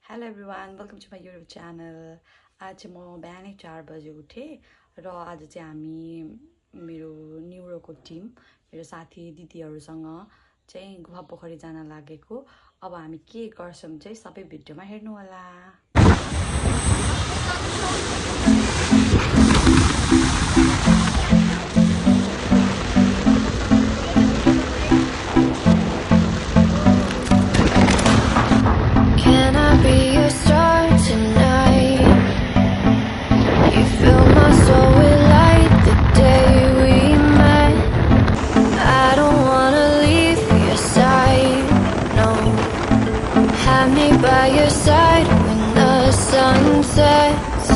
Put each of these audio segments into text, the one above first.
Hello everyone welcome to my YouTube channel. आज चाहिँ म बिहानै 4 बजे उठेँ र आज चाहिँ हामी मेरो न्युरोको टिम मेरो साथी दिदीहरूसँग चाहिँ गुफा पोखरी जान लागेको। अब हामी के गर्छौँ चाहिँ सबै भिडियोमा हेर्नु होला। By your side when the sun sets.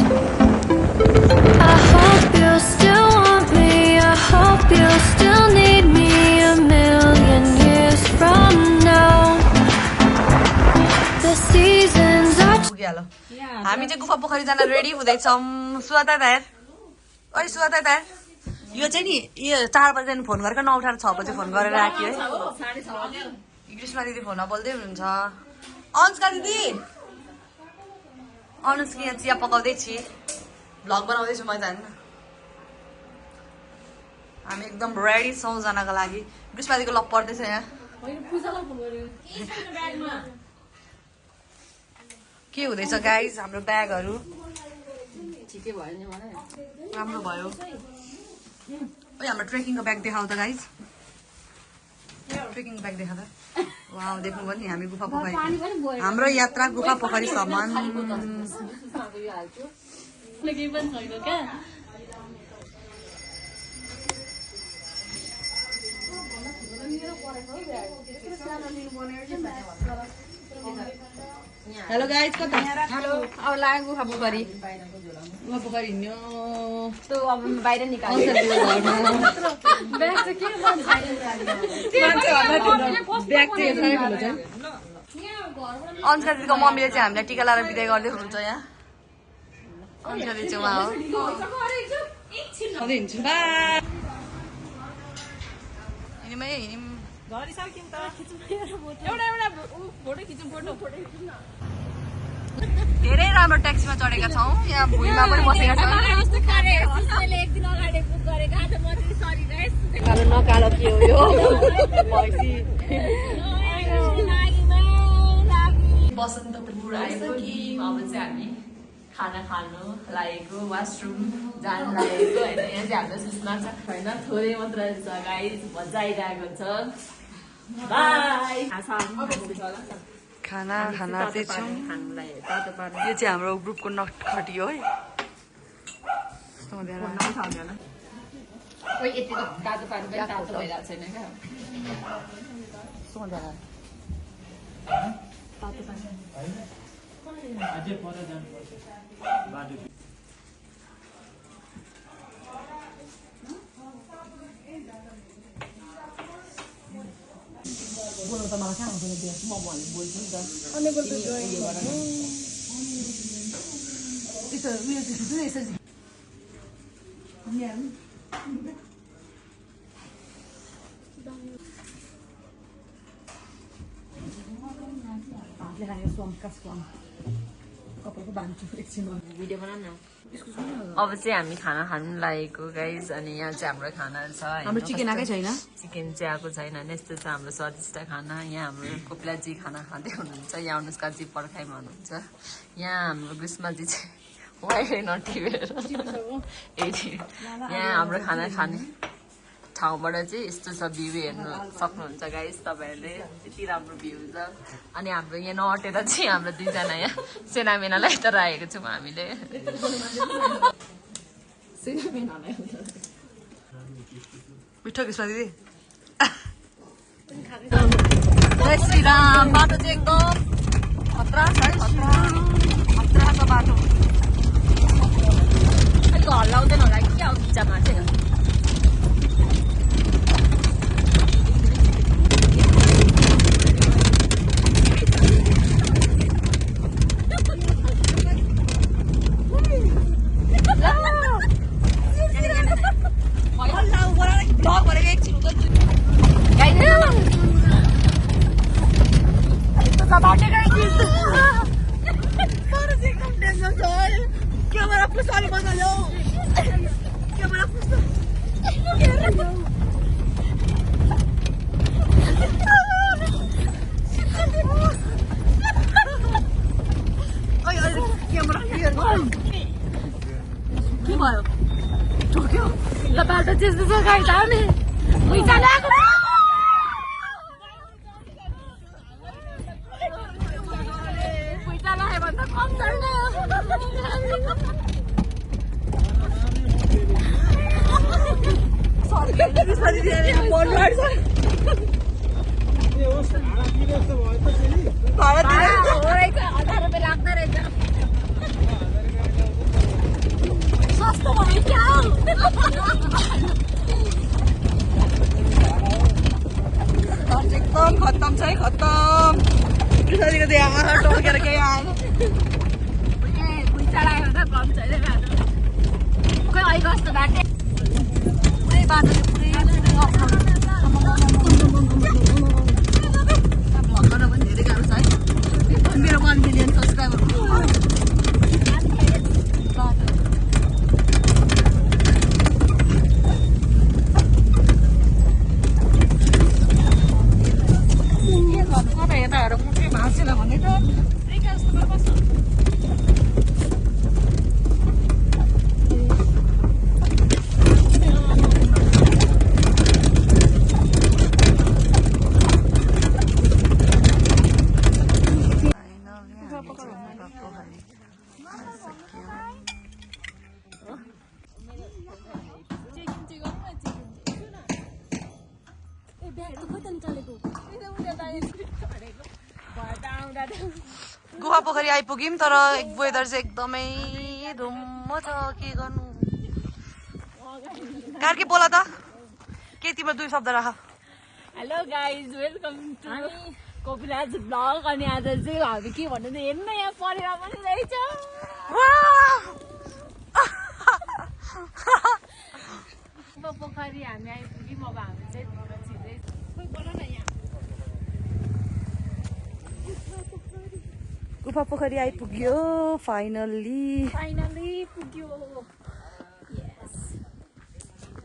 I hope you'll still want me. I hope you'll still need me 1,000,000 years from now. The seasons are पुगिहाल्यो। हामी चाहिँ गुफा पोखरी जान रेडी हुँदैछौँ। सुवाता दायर ओइ सुवाता दायर यो चाहिँ नि यो 4 बजे फोन गरेर नउठाएर 6 बजे फोन गरेर राख्यो है। कृष्ण दिदी फोनमा बोल्दै हुनुहुन्छ। अनुष्का दिदी अनुष्का यहाँ चिया पकाउँदैछु, भ्लग बनाउँदैछु म जान्न। हामी एकदम रेडी छौँ जानका लागि। कृष्ण दिदीको लप पर्दैछ यहाँ। के हुँदैछ गाइज हाम्रो ब्यागहरू ठिकै भयो नि मलाई राम्रो भयो। ओइ हाम्रो ट्रेकिङको ब्याग देखाउ त गाइज। ट्रेकिङ ब्याग देखा त। वाउ देख्नुभयो नि हामी गुफा पोखरी हाम्रो यात्रा गुफा पोखरीसम्म। हेलो गाइज कता हेलो अब लाग्यो गुफा पोखरी हिँड्यो त्यो अब बाहिर निकाल्यो। अनुष्का दिदीको मम्मीले चाहिँ हामीलाई टिका लाएर बिदाई गर्दै हुनुहुन्छ यहाँ। अनुष्का दिदी चाहिँ उहाँ हो। हिँड्छु हिँड्यौँ हिँड्यौँ। धेरै राम्रो ट्याक्सीमा चढेका छौँ। यहाँ भुइँमा पनि बसेका छौँ। कालो नकालो के हो यो बसन्तपुर आइसक्यौँ। अब चाहिँ हामी खाना खानु लागेको वासरुम जानु लागेको होइन। यहाँ चाहिँ हाम्रो सुस्मा छ होइन थोरै मात्र छ गाइस। मजा आइरहेको छ। बाई खाना चाहिँ छौँ। यो चाहिँ हाम्रो ग्रुपको नटखटी हो है। बोल्नु त मलाई कहाँ आउँदैन बिहा म भन्नु बोल्छु नि त। यसो उयो चाहिँ यसो अब चाहिँ हामी खाना खानु लागेको गाइज। अनि यहाँ चाहिँ हाम्रो खानाहरू छ। हाम्रो चिकन आएकै छैन, चिकन चाहिँ आएको छैन। अनि यस्तो छ हाम्रो स्वादिष्ट खाना। यहाँ हाम्रो कोपिलाजी खाना खाँदै हुनुहुन्छ, यहाँ अनुष्काजी पर्खाइमा हुनुहुन्छ, यहाँ हाम्रो ग्रीष्माजी चाहिँ वाइफै नटिपेर यहाँ हाम्रो खाना खाने ठाउँबाट चाहिँ यस्तो छ भ्यू हेर्नु सक्नुहुन्छ गाइस तपाईँहरूले। यति राम्रो भ्यू छ। अनि हाम्रो यहाँ नअटेर चाहिँ हाम्रो दुईजना यहाँ सेनामेनालाई त राखेको छौँ हामीले। मिठो कृष्ण दिदी जय श्रीराम। बाटो चाहिँ एकदम खतरा छ है, खतरा छ बाटो। घर लाउँदैन होला कि क्या हो बिचमा चाहिँ। के भयो ठोक्यो ल बाटो त्यस्तो छ गाडी धाउने पैसा ल्याएको पैसा लगायो भन्दा कम छैन एकदम खत्तम छ है खत्तम त्यसरीको त्यो आँखा टोकेर केही आएन पैसा लाग्यो भने कम छैन बाटो खोइ अहिले कस्तो बाटो बाटो पुरै भन्न पनि धेरै गाह्रो छ है मेरो 1 मिलियन सब्सक्राइबर गुफा पोखरी आइपुग्यौँ तर वेदर चाहिँ एकदमै धुम्म छ के गर्नु कार्की बोला त के तिम्रो 2 शब्द राख hello guys welcome to Kapila's blog अनि आज चाहिँ हामी के भन्नु त हेर्नु यहाँ परेर पनि रहेछ पोखरी हामी आइपुग्यौँ अब हामी चाहिँ भित्र छिर्दै खोइ बोल न यहाँ गुफा पोखरी आइपुग्यो फाइनल्ली पुग्यो यस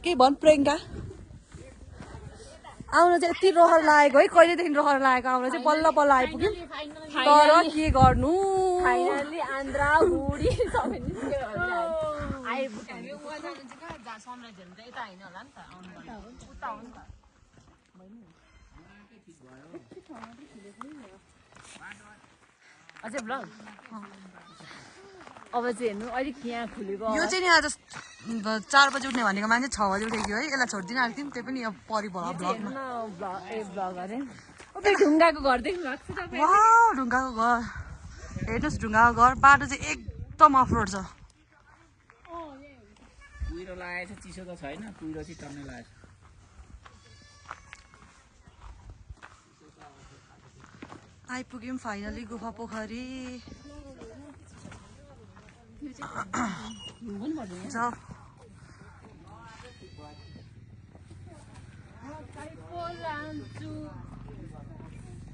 के भन् प्रियङ्का आउन चाहिँ यति रहर लागेको है कहिलेदेखि रहर लागेको आउन चाहिँ बल्ल बल्ल आइपुग्यो तर के गर्नु फाइनल्ली आन्द्रा हुडी सबै निस्क्यो आइपुग्यो अझै ब्लग अब चाहिँ हेर्नु अलिक यहाँ खुलेको यो चाहिँ नि आज 4 बजे उठ्ने भनेको मान्छे 6 बजे उठेको है यसलाई छोडिदिन आएको थियौँ त्यो पनि अब परि भयो ब्लगमा ब्लग अरे ढुङ्गाको घर देख्नु भएको छ तपाईँ वाउ ढुङ्गाको घर हेर्नुहोस् ढुङ्गाको घर बाटो चाहिँ एकदम अफरोड छ कुहिरो लागेको छ चिसो त छैन कुहिरो चाहिँ टन्नै लागेको आइपुग्यौँ फाइनली गुफा पोखरी जाऊ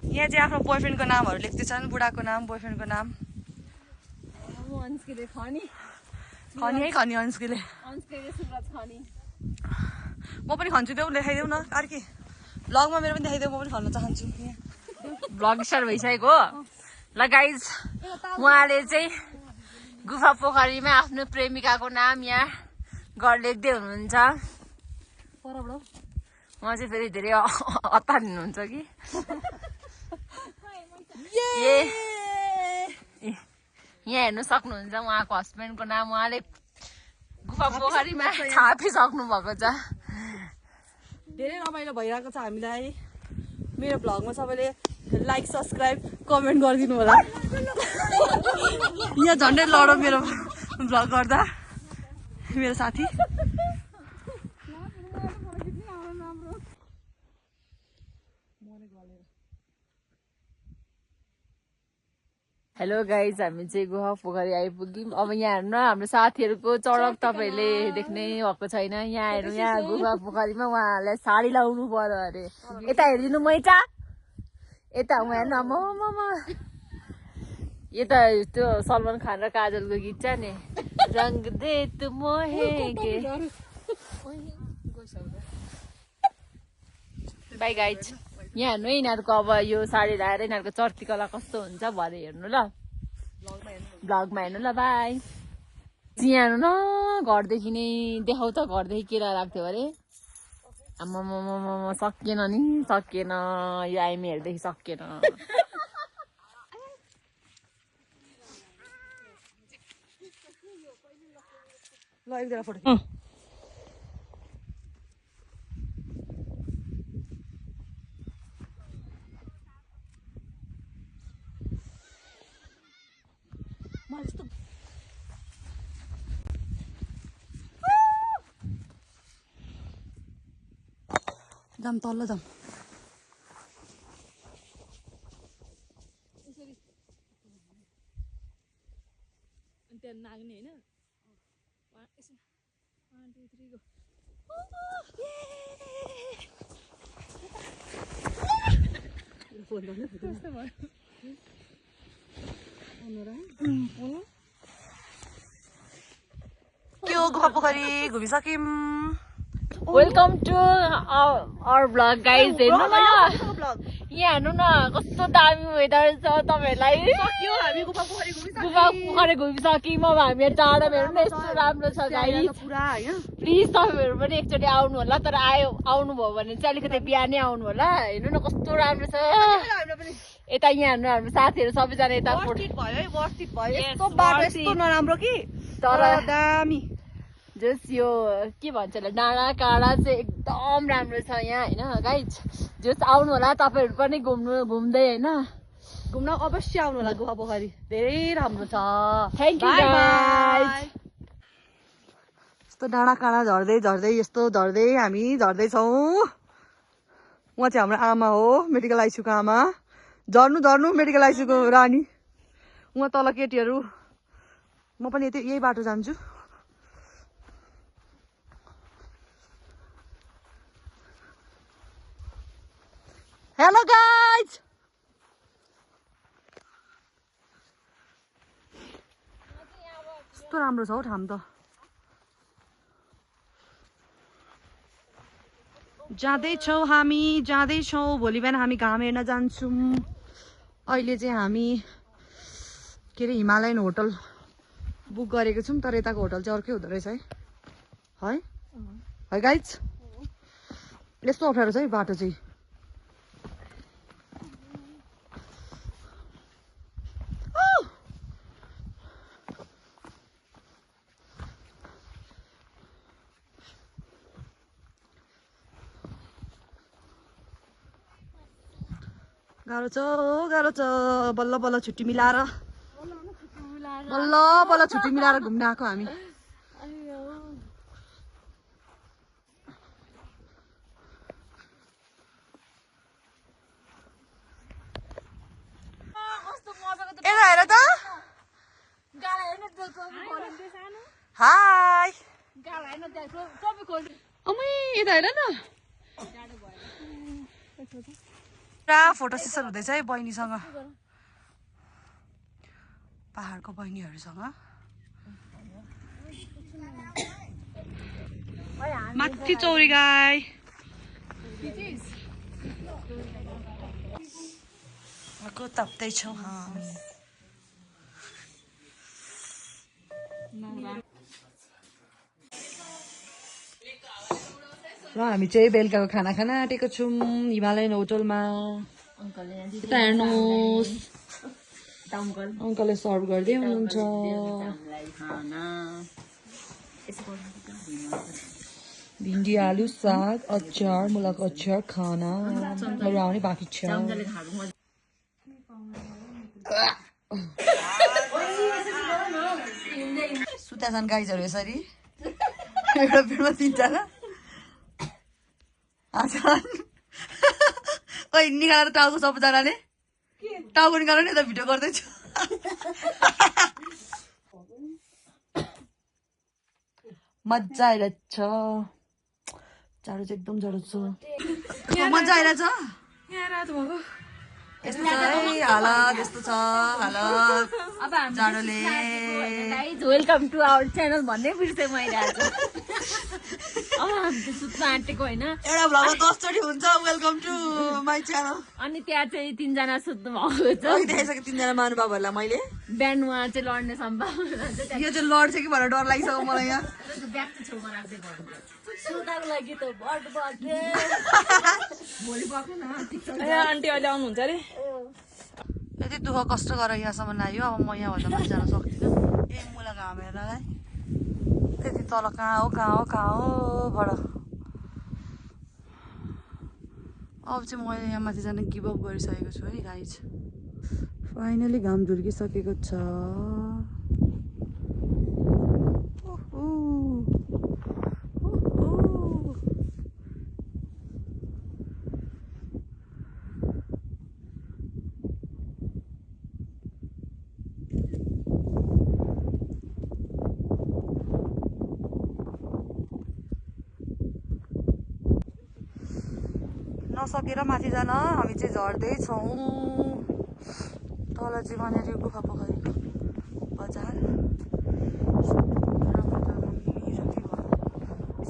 यहाँ चाहिँ आफ्नो बोयफ्रेन्डको नामहरू लेख्दैछन् बुढाको नाम बोयफ्रेन्डको नाम खनी है खनी अन्स्कीले म पनि खन्छु देऊ लेखाइदेऊ न कार्की ब्लगमा मेरो पनि देखाइदेऊ म पनि खन्न चाहन्छु ब्लग स्टार भइसकेको हो ल गाइज उहाँले चाहिँ गुफा पोखरीमा आफ्नो प्रेमिकाको नाम यहाँ घर लेख्दै हुनुहुन्छ उहाँ चाहिँ फेरि धेरै अत्तालिनुहुन्छ कि यहाँ हेर्नु सक्नुहुन्छ उहाँको हस्बेन्डको नाम उहाँले गुफा पोखरीमा छापिसक्नु भएको छ धेरै रमाइलो भइरहेको छ हामीलाई मेरो भ्लगमा सबैले लाइक सब्सक्राइब कमेन्ट गरिदिनु होला यहाँ झन्डै लडो मेरो भ्लग गर्दा मेरो साथी हेलो गाइज हामी चाहिँ गुफा पोखरी आइपुग्यौँ अब यहाँ हेर्नु हाम्रो साथीहरूको चडक तपाईँहरूले देख्नै भएको छैन यहाँ हेर्नु यहाँ गुफा पोखरीमा उहाँहरूलाई साडी लाउनु पर्यो अरे यता हेरिदिनु मैचा यता उहाँ हेर्नु यता त्यो सलमान खान र काजलको गीत छ नि रंग दे तू मोहेगे बाई गाइज यहाँ हेर्नु है यिनीहरूको अब यो साडी लगाएर यिनीहरूको चर्ती कला कस्तो हुन्छ भरे हेर्नु ल भ्लगमा हेर्नु ल बाई यहाँ हेर्नु न घरदेखि नै देखाउ त घरदेखि के लाग्थ्यो अरे आम्मामामा सकिएन नि सकिएन यो आइमीहरूदेखि सकिएन ल एकजना फोटो जाम तल्लो जाम नाग्ने होइन के हो गुफा पोखरी घुमिसक्यौँ welcome to our blog guys हेर्नु न यहाँ हेर्नु न कस्तो दामी वेदर छ तपाईँहरूलाई गुफा पोखरी घुमिसक्यौँ अब हामी टाढामा हेर्नु न यस्तो राम्रो छ गाइज प्लिज तपाईँहरू पनि एकचोटि आउनु होला तर आउनुभयो भने चाहिँ अलिकति बिहानै आउनु होला हेर्नु न कस्तो राम्रो छ यता यहाँ हेर्नु हाम्रो साथीहरू सबैजना यता नराम्रो कि तर दामी जस यो के भन्छ होला डाँडा काँडा चाहिँ एकदम राम्रो छ यहाँ होइन गाइज जस आउनु होला तपाईँहरू पनि घुम्दै होइन घुम्न अवश्य आउनु होला गुफा पोखरी धेरै राम्रो छ थ्याङ्क यू गाइज यस्तो डाँडा काँडा झर्दै झर्दै यस्तो झर्दै हामी झर्दैछौँ उहाँ चाहिँ हाम्रो आमा हो मेडिकल आइसीयूको आमा झर्नु मेडिकल आइसीयूको रानी उहाँ तल केटीहरू म पनि यही बाटो जान्छु हेलो गाइज कस्तो राम्रो छ हौ ठाउँ त जाँदैछौँ भोलि बिहान हामी घाम हेर्न जान्छौँ अहिले चाहिँ हामी के अरे हिमालयन होटल बुक गरेको छौँ तर यताको होटल चाहिँ अर्कै हुँदो रहेछ है गाइज यस्तो अप्ठ्यारो छ है बाटो चाहिँ गाह्रो छ बल्ल बल्ल छुट्टी मिलाएर घुम्न आएको हामी यता हेर त हाई अमै यता हेर न पुरा फोटो सेसन हुँदैछ है बहिनीसँग पहाडको बहिनीहरूसँग माथि चौरी गाई ताप्दैछौँ हामी र हामी चाहिँ बेलुकाको खाना खान आँटेको छौँ हिमालयन होटलमा यता हेर्नुहोस् अङ्कलले सर्भ गर्दै हुनुहुन्छ भिन्डी आलु साग अचार मुलाको अचार खाना मेरो आउने बाँकी छ सुता छन् गाइजहरू यसरी एउटा बेडमा तिनजना ओइ निकालेर टाउको सबैजनाले टाउको निकालेर नि यता भिडियो गर्दैछु मजा आइरहेछ जाडो चाहिँ एकदम जाडो छ मजा आइरहेछ यस्तो छ है हालत यस्तो छ हालत अब हामी जाडोले guys welcome to our channel भन्नै बिर्सेँ मैले आज अब हामी चाहिँ सुत्न आँटेको होइन एउटा भ्लगमा 10 चोटि हुन्छ वेलकम टु माई च्यानल अनि त्यहाँ चाहिँ 3 जना सुत्नु भएको छ अघि देखेको 3 जना महानुभावहरूलाई मैले बिहान उहाँ चाहिँ लड्ने सम्भावना छ यो चाहिँ लड्छ कि भनेर डर लागिसक्यो मलाई यहाँ ब्याग चाहिँ छेउमा राख्दै गर्नु सुताको लागि त बड बड्ने भोलि पक्नु न ठिक छ आन्टी अहिले आउनुहुन्छ अरे यति दुःख कष्ट गरेर यहाँसम्म आयो अब म यहाँभन्दा माथि जान सक्दिनँ ए मुला घाम हेर्नलाई त्यति तल कहाँ हो बाट अब चाहिँ मैले यहाँ माथि जान गिभ अप गरिसकेको छु है गाइज फाइनली घाम झुल्किसकेको छ नसकेर माथि जान हामी चाहिँ झर्दैछौँ तल चाहिँ वहाँनिर गुफा पोखरीको बजार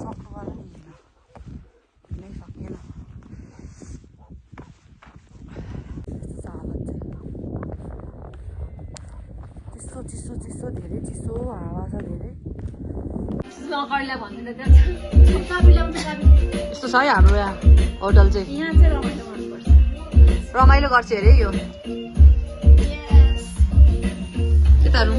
सकुवाला नि हिँड्नै सकिएन चिसो चिसो चिसो धेरै चिसो हावा छ धेरै नगर्ला भन्दैन यस्तो छ है हाम्रो यहाँ होटल चाहिँ यहाँ चाहिँ रमाइलो गर्नुपर्छ रमाइलो गर्छ अरे यो यताहरू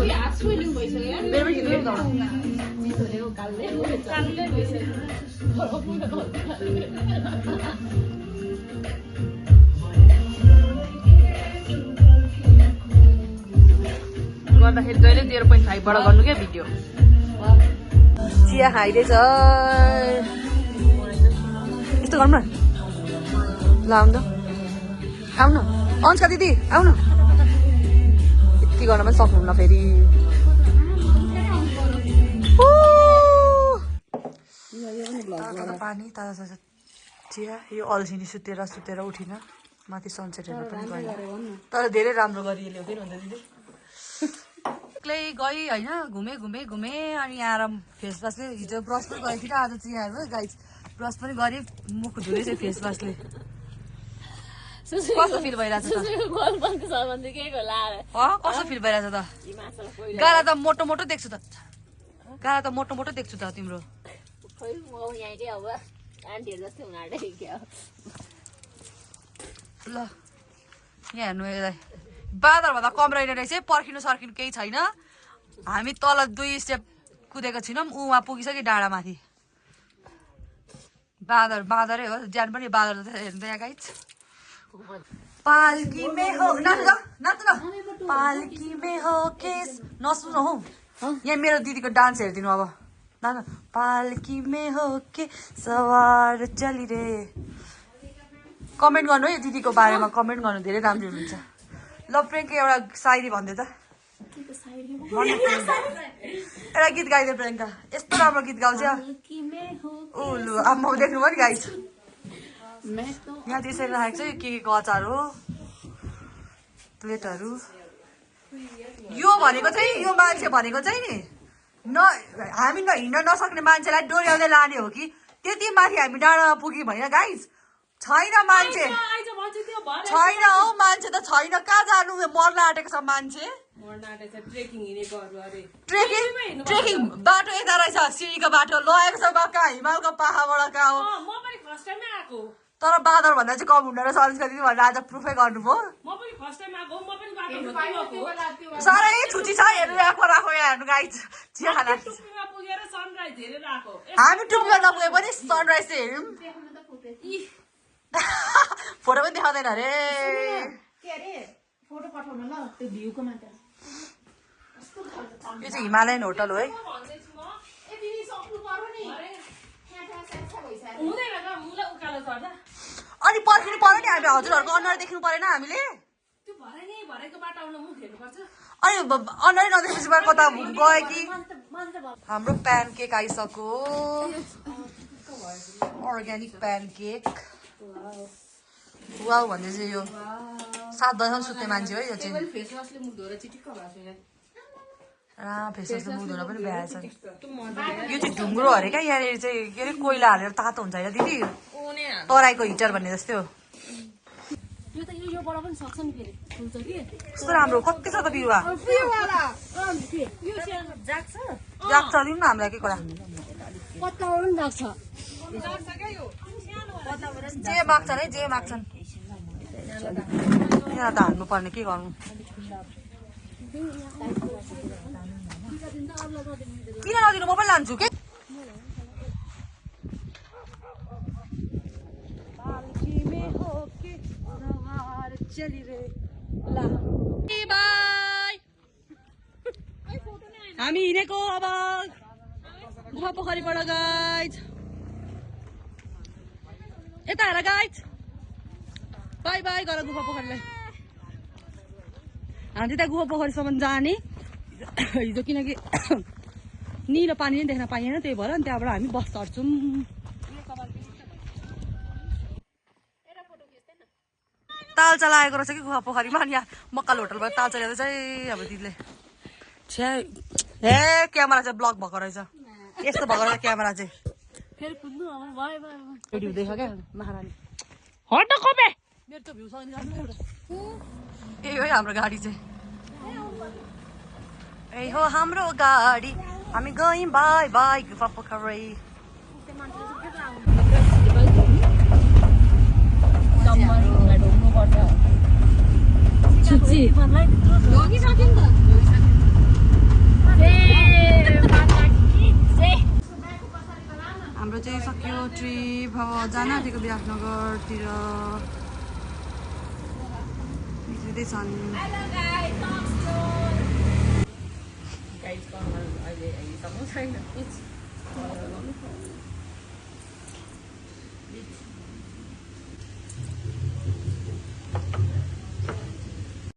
गर्दाखेरि जहिले 0.5 बाट गर्नु क्या भिडियो चिया खाइँदैछ यस्तो गरौँ न ल आउनु अंशका दिदी आउनु यति गर्न पनि सक्नुहुन्न फेरि पानी ताजा ताजा चिया यो अल्छिनी सुतेर उठिन माथि सनसेट हेर्न पनि गयो तर धेरै राम्रो गरी ल्याउँदैन हुन्छ दिदी एक्लै गई होइन घुमे अनि आएर फेस वासले हिजो ब्रस पनि गरेको थिइनँ आज चाहिँ यहाँ हेर्नु गाइज ब्रस पनि गरेँ मुख धुँदैछ फेस वासले कस्तो फिल भइरहेछ त कस्तो फिल भइरहेछ त गाला त मोटो मोटो देख्छु त तिम्रो ल यहाँ हेर्नु यसलाई बाँदरभन्दा कम रहेन रहेछ पर्खिनु सर्खिनु केही छैन हामी तल 2 स्टेप कुदेको छैनौँ उहाँ पुगिसक्यो डाँडामाथि बाँदरै हो ज्यान पनि बाँदर हेर्नु त यहाँ गाइज पालकी में हो नाच्नु पालकी में हो केस नसुन हौ यहाँ मेरो दिदीको डान्स हेरिदिनु अब नाच्नु पालकी में हो के सवार चली रे कमेन्ट गर्नु है दिदीको बारेमा कमेन्ट गर्नु धेरै राम्रो हुनुहुन्छ ल प्रेङ्क एउटा सायरी भन्दै त एउटा गीत गाइदे प्रेङ्का यस्तो राम्रो गीत गाउँछ लु अब म देख्नु पनि गाइस यहाँ त्यसरी राखेको छ के अचार हो प्लेटहरू यो भनेको चाहिँ यो मान्छे भनेको चाहिँ नि हामी हिँड्न नसक्ने मान्छेलाई डोर्याउँदै लाने हो कि त्यति माथि हामी डाँडामा पुग्यौँ होइन गाइस छैन मान्छे छैन हौ मान्छे त छैन कहाँ जानु मर्न आँटेको छ मान्छे ट्रेकिङ बाटो यता रहेछ सिँढीको बाटो लगेको छ कहाँ हिमालको पाहाडबाट कहाँ हो तर बाँदर भन्दा चाहिँ कम हुँदो रहेछ अनुष्का दिदी भनेर आज प्रुफै गर्नुभयो साह्रै छुट्टी छ हेर्नु राखो यहाँ हेर्नु गाइस चिया खाना हामी टुप्पीमा नपुगे पनि सनराइज चाहिँ हेऱ्यौँ फोटो पनि देखाउँदैन अरे यो चाहिँ हिमालयन होटल हो है अनि पर्खिनु पर्यो नि हामी हजुरहरूको अनुहार देख्नु परेन हामीले अनि अनुहारै नदेखेपछि कता गयो कि हाम्रो प्यान केक आइसक्यो अर्ग्यानिक प्यान केक वाउ भन्दै चाहिँ यो 7 बजेसम्म सुत्ने मान्छे हो यो चाहिँ फेस वासले मुख धोएर चिटिक्क भएको छ यहाँ फेस वासले मुख धुन पनि भ्याएछ यो चाहिँ ढुङ्ग्रो अरे क्या यहाँनिर चाहिँ के अरे कोइला हालेर तातो हुन्छ होइन दिदी तराईको हिटर भन्ने जस्तै हो यो त योबाट पनि सक्छ नि फेरि फुल्छ कि कस्तो राम्रो कति छ त बिरुवा जाग्छ जाग्छ दिउँ न हामीलाई के कुरा पत्ताबाट पनि जाग्छ जे माग्छन् है जे माग्छन् यहाँ त हाल्नु पर्ने के गर्नु किन नदिनु म पनि लान्छु के हामी हिँडेको अब गुफा पोखरीबाट गाइज यता हेर गाइज बाई बाई गर गुफा पोखरीलाई हामी त्यहाँ गुफा पोखरीसम्म जाने हिजो किनकि निलो पानी नै देख्न पाइएन त्यही भएर अनि त्यहाँबाट हामी बस चढ्छौँ तालचा लागेको रहेछ कि गुफा पोखरीमा अनि यहाँ मक्काल होटलबाट तालचा ल्याउँदै चाहिँ अब दिदीले छ्या हे क्यामेरा चाहिँ ब्लक भएको रहेछ यस्तो भएको रहेछ क्यामेरा चाहिँ फेरि कुद्नु अब भयो भयो रेडी हुँदैछ क्या महारानी हट कपे मेरो त भ्यू छैन यही हो हाम्रो गाडी चाहिँ यही हो हाम्रो गाडी हामी गयौँ बाई बाई गुफा पोखरी छुच्ची लगिसक्यो नि त हाम्रो चाहिँ सक्यो ट्रिप अब जान आँटेको विराटनगरतिर निस्किँदैछन् अहिले छैन